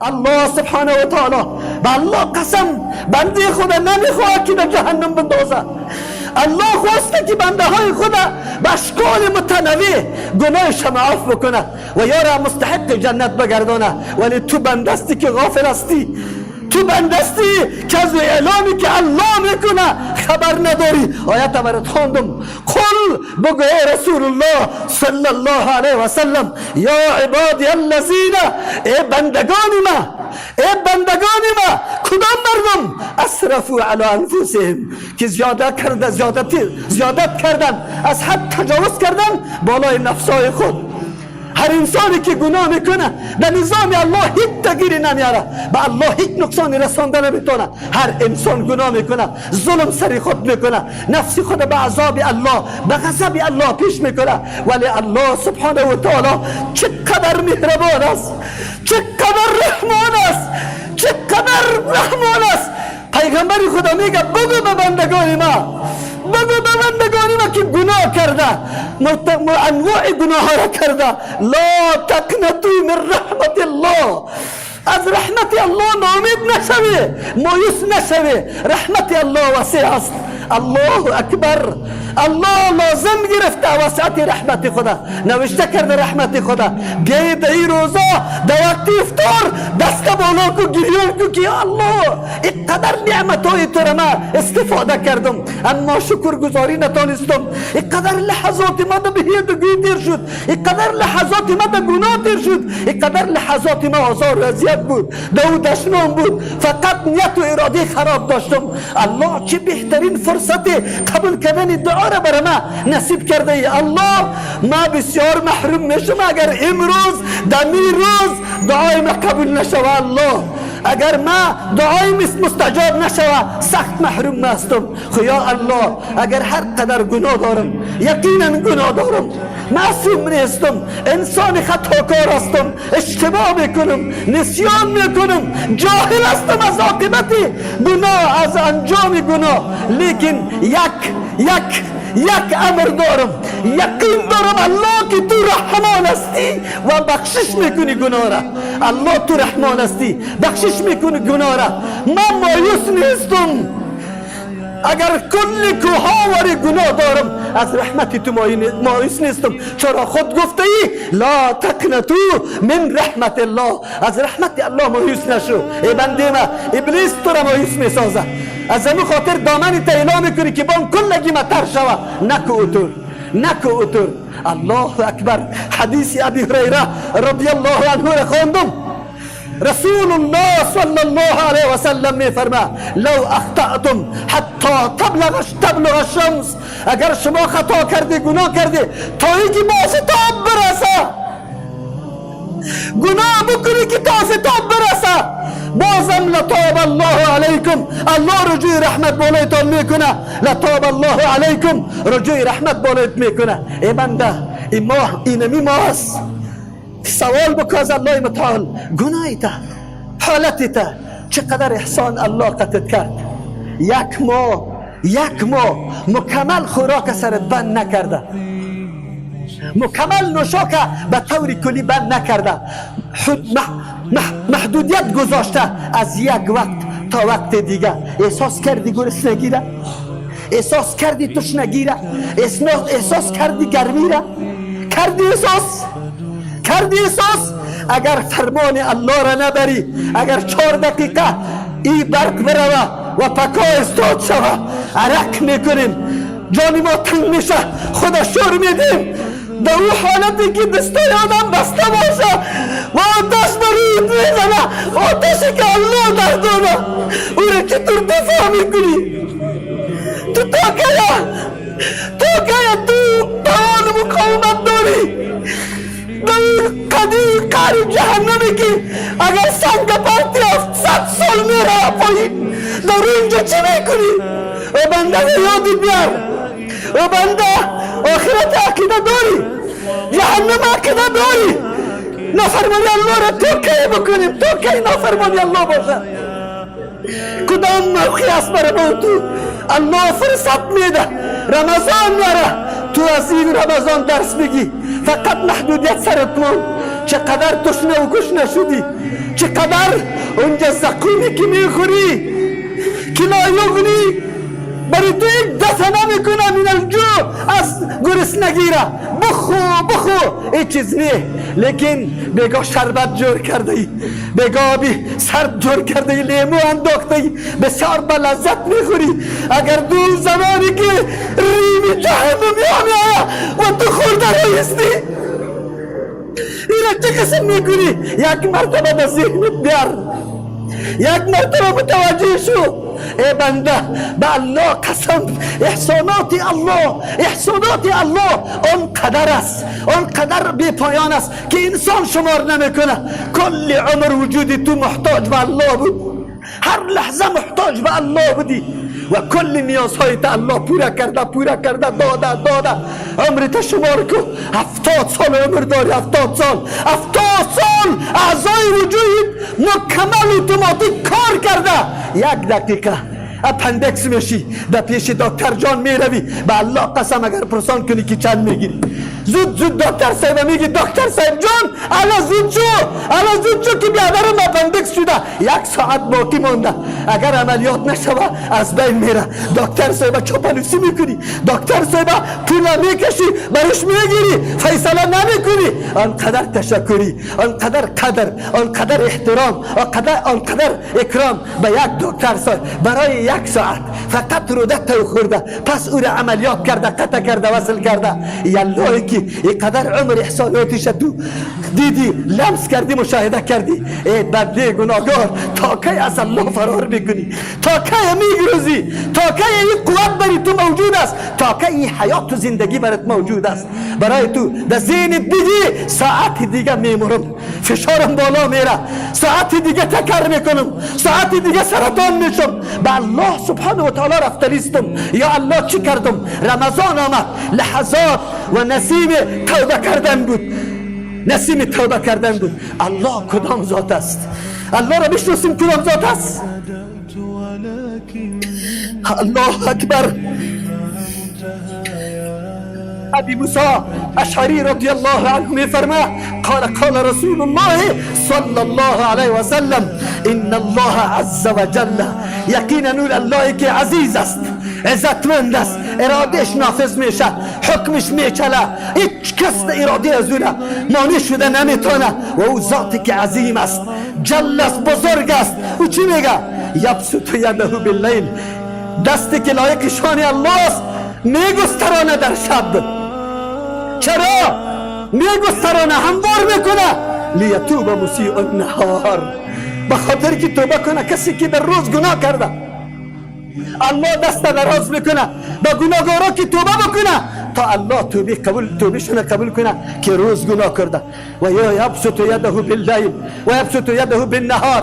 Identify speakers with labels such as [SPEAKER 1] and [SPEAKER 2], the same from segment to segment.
[SPEAKER 1] الله سبحانه و تعالی به الله قسم، بنده خدا نمیخواهد که در جهنم بندازه. الله خواسته که بنده های خدا به اشکال متنوع گناهش معاف بکنه و یارا مستحق جنت بگردانه. ولی تو بندستی که غافل هستی، تو بندستی که از اعلامی که الله میکنه خبر نداری. آیت برات خواندم. قل، بگو ای رسول الله صلی الله علیه و سلم، یا عبادی الذین، ای بندگان ما، ای بندگان ما. کدام مردم؟ اسرفوا علی انفسهم، که زیاده کرده، زیادت کردن، از حد تجاوز کردن بالای نفسای خود. هر انسانی که گناه میکنه، در نظام الله هیچ تغییری نمیاره، به الله هیچ نقصانی رسانده نمیتونه. هر انسان گناه میکنه، ظلم سر خود میکنه، نفس خود به عذاب الله، به غضب الله پیش میکنه. ولی الله سبحانه و تعالی چقدر مهربان است، چقدر رحمان است، چقدر رحمان است. پیغمبر خدا میگه بگو به بندگان ما، بگو به بندگان ما که گناه کرده، انواع گناه را کرده، لا تقنطوا من رحمت الله، از رحمت الله ناامید نشوی، مایوس نشوی. رحمت الله وسیع است. الله اکبر. الله لازم گرفته وسعت رحمت خدا، نوشته کرده رحمت خدا. بیای در این روزا، در وقت افطار دست بالا کو، گریان کو که الله، اینقدر نعمت های تو را ما استفاده کردم اما شکر گذاری نتانستم. اینقدر لحظات ما در بیهودگی تیر شد، اینقدر لحظات ما در گناه تیر شد، اینقدر لحظات ما آزار و اذیت بود، دو دشنام بود، فقط نیت و اراده خراب داشتم. الله، چه بهترین فرصت قبول کردن دعا را برای ما نصیب کرده ای. الله، ما بسیار محروم میشم اگر امروز دمی روز دعای ما قبول نشوه. الله، اگر ما دعای مستجاب نشوه، سخت محروم هستم. خو یا الله، اگر هر قدر گناه دارم، یقینا گناه دارم، معصوم نیستم، انسان خطاکار هستم، اشتباه میکنم، نسیان میکنم، جاهل هستم از عاقبت گناه، از انجام گناه، لیکن یک امر دارم، یقین دارم الله که تو رحمان هستی و بخشش میکنی گناه را. الله، تو رحمان هستی، بخشش میکنی گناه را. من مایوس نیستم. اگر کل کوها وری گناه دارم، از رحمت تو مایوس نیستم، چرا خود گفته ای لا تقنطوا من رحمت الله. از رحمت الله مایوس نشو ای بنده ما. ابلیس تو را مایوس میسازه، از همین خاطر دامن تا اعلام میکنی که بان کلگی ما تر شوه. نکو اوتور، نکو اوتور. الله اکبر. حدیث ابی هریره رضی الله عنه را خواندم. رسول الله صلى الله عليه وسلم میفرما لو اخطأتم حتى تبلغ الشمس، اگر شما خطا کردی، گناه کردی، تا اینکه به آفتاب برسه، گناه بکنی که تا آفتاب برسه، بازم لتاب الله علیکم، الله رجوع رحمت بالایتان میکنه. لتاب الله علیکم، رجوع رحمت بالایت میکنه. ای بنده، این ماه اینمی ماه است. سوال بکن از الله متعال گناهی تا حالتی تا چقدر احسان الله قتت کرد. یک ماه، یک ماه مکمل خوراک سرت بند نکرده، مکمل نوشاک به طور کلی بند نکرده، محدودیت گذاشته از یک وقت تا وقت دیگه. احساس کردی گرسنگی را؟ احساس کردی تشنگی را؟ احساس کردی گرمی را؟ کردی احساس؟ کردی احساس؟ اگر فرمان الله را نبری، اگر 4 دقیقه ای برق بروه و پکا استاد شوه، عرق میکنیم، جان ما تنگ میشه، خدا شور میدیم. در او حالتی که دستای آدم بسته باشه و آتش بر میزنه، آتشی که الله در دانه، او را چطور دفاع میکنی تو؟ تا کیا، تا کیا تو توان مقاومت داری در قدی قعر جهنمی که اگر سنگ پرتی 700 سال میره پایین؟ در اونجا چی میکنی؟ و بنده، یادی بیار. و بنده، آخرت عقیده داری؟ جهنم عقیده داری؟ نافرمانی الله را تو کی بکنیم؟ تو کی نافرمانی الله باشه؟ کدام موقع است برای ما تو؟ الله فرصت میده، رمضان میاره. تو از این رمضان درس بگی. فقط محدودیت سرت مون. چقدر تشنه و گشنه شدی، چقدر اونجا زقومی که میخوری که لا یغنی برای تو یک دفعه نمیکنه من الجوع، از گرسنگی را بخو بخو این چیز نه. لیکن بگاه شربت جور کرده ای، بگاه آبی سرد جور کرده ای، لیمو انداخته ای، بسیار به لذت میخوری. اگر دو زمانی که ریم جهنم میآید و تو خورده رایستی، اینا چه قسم میکنی؟ یک مرتبه به ذهنت بیار، یک مرتبه متوجه شو. ای بنده، به الله قسم، احسانات الله، احسانات الله آنقدر است، آنقدر بی پایان است که انسان شمار نمیکنه. کل عمر وجود تو محتاج به الله بود، هر لحظه محتاج به الله بودی و کل نیازهای تا الله پورا کرده، پورا کرده، داده داده. عمر شمار کو، 70 سال عمر داری، 70 سال، 70 سال اعضای وجود مکمل اتوماتیک کار کرده. یک دقیقه appendix میشی، در پیش دکتر جان میروی، به الله قسم اگر پرسان کنی که چند میگیری، زود زود دکتر صاحب میگی دکتر صاحب جان الا زود شو، الا زود شو که بیادرم appendix شده، یک ساعت باقی مانده، اگر عملیات نشوه از بین میره. دکتر صاحب چاپلوسی میکنی، دکتر صاحب پول میکشی برش میگیری، فیصله نمیکنی. آنقدر تشکری، آنقدر قدر، آنقدر احترام، آنقدر اکرام به یک دکتر صاحب برای یک ساعت فقط روده تو خورده، پس او را عملیات کرده، قطع کرده، وصل کرده. یالله که اینقدر عمر احساناتش تو دیدی، لمس کردی، مشاهده کردی. ای بنده گناهگار، تا کی از الله فرار میکنی؟ تا کی میگرزی؟ تا کی این قوت بری تو موجود است؟ تا کی این حیات و زندگی برات موجود است؟ برای تو در ذهنت بگی ساعت دیگه میمرم، فشارم بالا میره، ساعت دیگه تکر میکنم، ساعت دیگه سرطان میشم، به الله سبحانه و تعالی رفتنیستم. یا الله چی کردم؟ رمضان آمد، لحظات و نسیم توبه کردن بود، نسیم توبه کردن بود. الله کدام ذات است؟ الله را بشناسیم کدام ذات است؟ الله اکبر. ابی موسی اشعری رضی الله عنه میفرما قال قال رسول الله صلى الله عليه وسلم ان الله عز وجل، یقینا نور الله که عزیز است، عزتمند است، ارادهش نافذ میشه، حکمش میچله، هیچ کس اراده از او مانع شده نمیتونه و او ذاتی که عظیم است، جل است، بزرگ است. او چی میگه؟ یبسط یده باللیل، دستی که لایق شان الله است میگسترانه در شب. چرا میگسترانه؟ هموار میکنه. لیتوب مسیء النهار، به خاطر که توبه کنه کسی که در روز گناه کرده. الله دست دراز میکنه به گناهگارا که توبه بکنه تا الله توبه قبول، توبهشون قبول کنه که روز گناه کرده. و یبسط یده باللیل و یبسط یده بالنهار،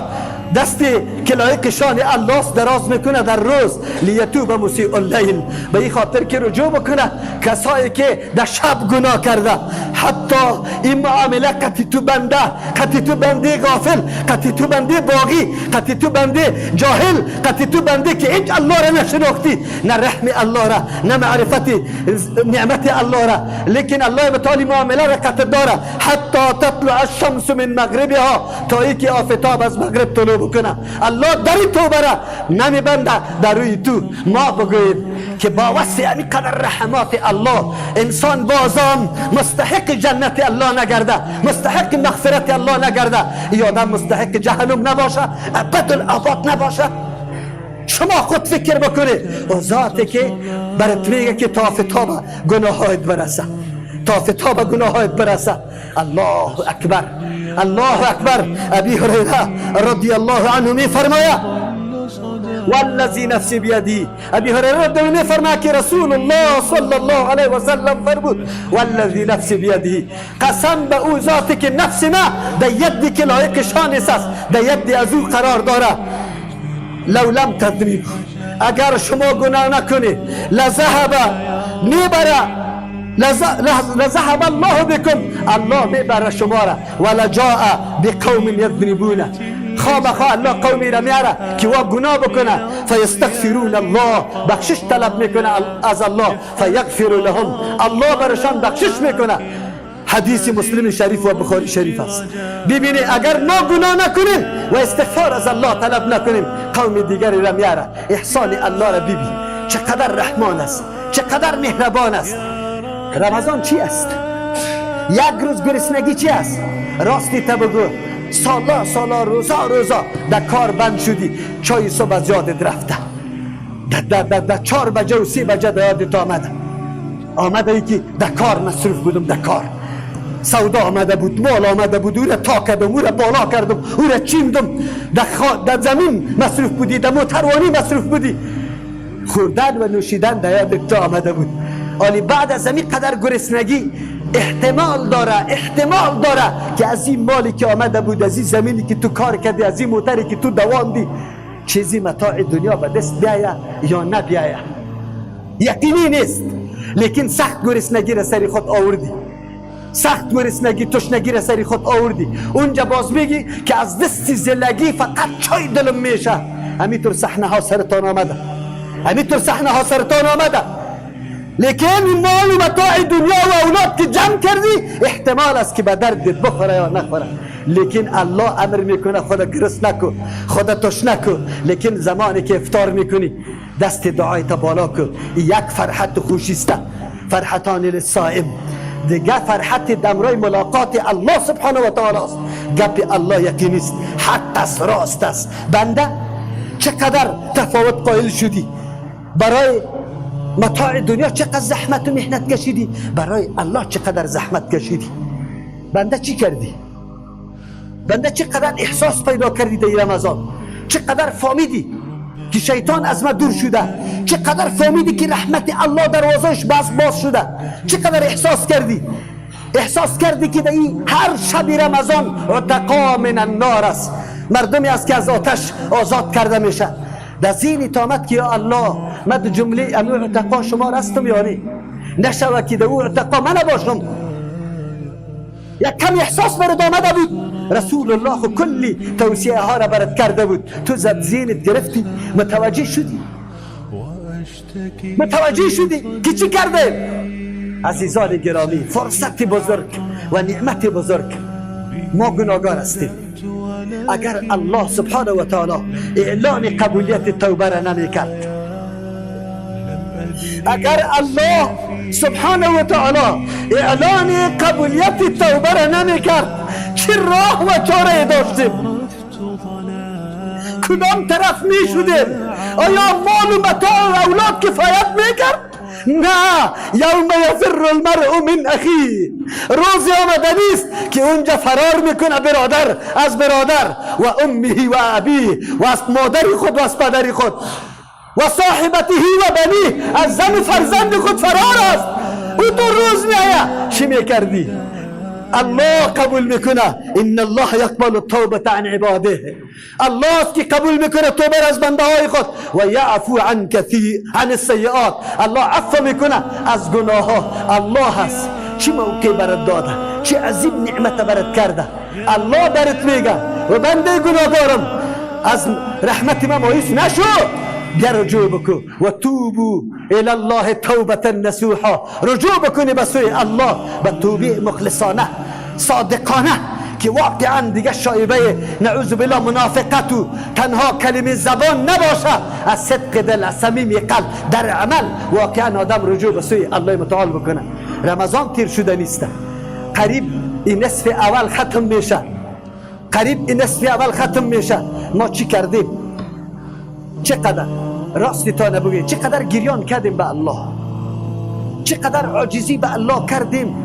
[SPEAKER 1] دستی که لایق شان الله دراز میکنه در روز. لیتوب مسیء اللیل، به این خاطر که رجوع بکنه کسایی که در شب گناه کرده. حتی این معامله قطی تو بنده، قطی تو بنده غافل، قطی تو بنده باغی، قطی تو بنده جاهل، قطی تو بنده که هیچ الله را نشناختی، نه رحم الله را، نه معرفت نعمت الله را، لیکن الله متعالی معامله را قطع داره. حتی تطلع الشمس من مغربها، تا اینکه آفتاب از مغرب طلوع بکنه. الله در توبه را نمیبنده در روی تو. ما بگوییم که با وصف همین قدر رحمات الله انسان بازم مستحق جنت الله نگرده، مستحق مغفرت الله نگرده، ای آدم مستحق جهنم نباشه، ابد الاباد نباشه. شما خود فکر بکنید، او ذاتی که برات میگه که تا آفتاب گناهایت برسه، تا آفتاب گناهایت برسه. الله اکبر، الله اکبر. ابی هریره رضی الله عنه میفرماید والذی نفسی بیدی، ابی هریره رضی الله میفرماید که رسول الله صلی الله علیه و سلم فرمود والذی نفسی بیدی، قسم به او ذاتی که نفس ما در یدی که لایق شان است، در ید از او قرار داره، لو لم تذنبوا، اگر شما گناه نکنید، لذهب میبره، لذهب الله بكم، الله میبره شما را، ولجاء بقوم یذنبون، خامخا الله قومی را میاره که وا گناه بکنه، فیستغفرون الله، بخشش طلب میکنه از الله، فیغفر لهم، الله برشان بخشش میکنه. حدیث مسلم شریف و بخاری شریف است. ببینی اگر ما گناه نکنیم و استغفار از الله طلب نکنیم، قوم دیگری را میاره. احسان الله را ببین چقدر رحمان است، چقدر مهربان است. رمضان چی است؟ یک روز گرسنگی چی است؟ راستی تا بگو، سالا سالا، روزا روزا در کار بند شدی، چای صبح از یادت رفته، در در در 4 بجه و 3 بجه در یادت آمده، آمده ای که در کار مصروف بودم، در کار سودا آمده بود، مال آمده بود، او را تا کردم، او را بالا کردم، او را چیندم، در زمین مصروف بودی، در موتروانی مصروف بودی، خوردن و نوشیدن در یادت تو آمده بود. ولی بعد از این قدر گرسنگی احتمال داره، احتمال داره که از این مالی که آمده بود، از این زمینی که تو کار کردی، از این موتری که تو دواندی، چیزی متاع دنیا به دست بیایه یا نبیایه، یقینی نیست. لیکن سخت گرسنگی را سری خود آوردی، سخت گرسنگی، تشنگی را سری خود آوردی. اونجا باز میگی که از دست زلگی فقط چای دلم میشه. همینطور صحنه ها سرتان آمده، همینطور صحنه ها سرتان آمده. لیکن مال و متاع دنیا و اولاد که جمع کردی، احتمال است که به دردت بخوره یا نخوره. لیکن الله امر میکنه خود گرس نکو، خود تشنه نکو، لیکن زمانی که افطار میکنی دست دعای تا بالا کو. یک فرحت خوشی است، فرحتان للصائم. دیگه فرحت دمرای ملاقات الله سبحانه و تعالی است. گپ الله یقینی است، حق است، راست است. بنده چقدر تفاوت قائل شدی؟ برای متاع دنیا چقدر زحمت و محنت کشیدی؟ برای الله چقدر زحمت کشیدی؟ بنده چی کردی؟ بنده چقدر احساس پیدا کردی در رمضان؟ چقدر فهمیدی که شیطان از ما دور شده؟ چقدر فهمیدی که رحمت الله دروازهش باز باز شده؟ چقدر احساس کردی؟ احساس کردی که در این هر شب رمضان عتقا من النار است، مردمی است که از آتش آزاد کرده میشه. در ذهن آمد که یا الله، من جمله امی عتقا شما هستم یا نه؟ نشوه که در او عتقا من نباشم. یک کم احساس برات آمده بود. رسول الله خو کلی توصیه ها را برات کرده بود، تو زد ذهنت گرفتی، متوجه شدی، متوجه شدی که چی کرده؟ عزیزان گرامی، فرصت بزرگ و نعمت بزرگ. ما گناهگار هستیم. اگر الله سبحانه و تعالی اعلان قبولیت توبه را نمی کرد، اگر الله سبحانه و تعالی اعلان قبولیت توبه را نمی کرد، چه راه و چاره داشتیم؟ کدام طرف می شدیم؟ آیا مال و متاع و اولاد کفایت می کرد؟ نه. یوم یفر المرء من اخیه، روزی آمدنی است که اونجا فرار میکنه برادر از برادر، و امه و ابیه، و از مادر خود و از پدر خود، و صاحبته و بنیه، از زن و فرزند خود فرار است. او تو روز میآید، چی میکردی؟ الله قبول میکنه. ان الله یقبل التوبه عن عباده. الله است که قبول میکنه توبه از بنده های خود. و یعفو عن کثیر عن السیئات. الله عفو میکنه از گناه ها. الله هست. چی موقع برات داده، چه عظیم نعمت برات کرده. الله برات میگه و بنده گناهکارم، از رحمت ما مایوس نشو، بیا رجوع بکو. و توبوا الى الله توبة نصوحا. رجوع بکنی به سوی الله به توبه مخلصانه، صادقانه، که واقعا دیگه شایبه نعوذ بالله منافقت و تنها کلمه زبان نباشه، از صدق دل، از صمیم قلب، در عمل واقعا آدم رجوع به سوی الله متعال بکنه. رمضان تیر شده نیست. قریب این نصف اول ختم میشه، قریب این نصف اول ختم میشه. ما چی کردیم؟ چقدر، راستی تا نبگوید، چقدر گریان کردیم به الله؟ چقدر عاجزی به الله کردیم؟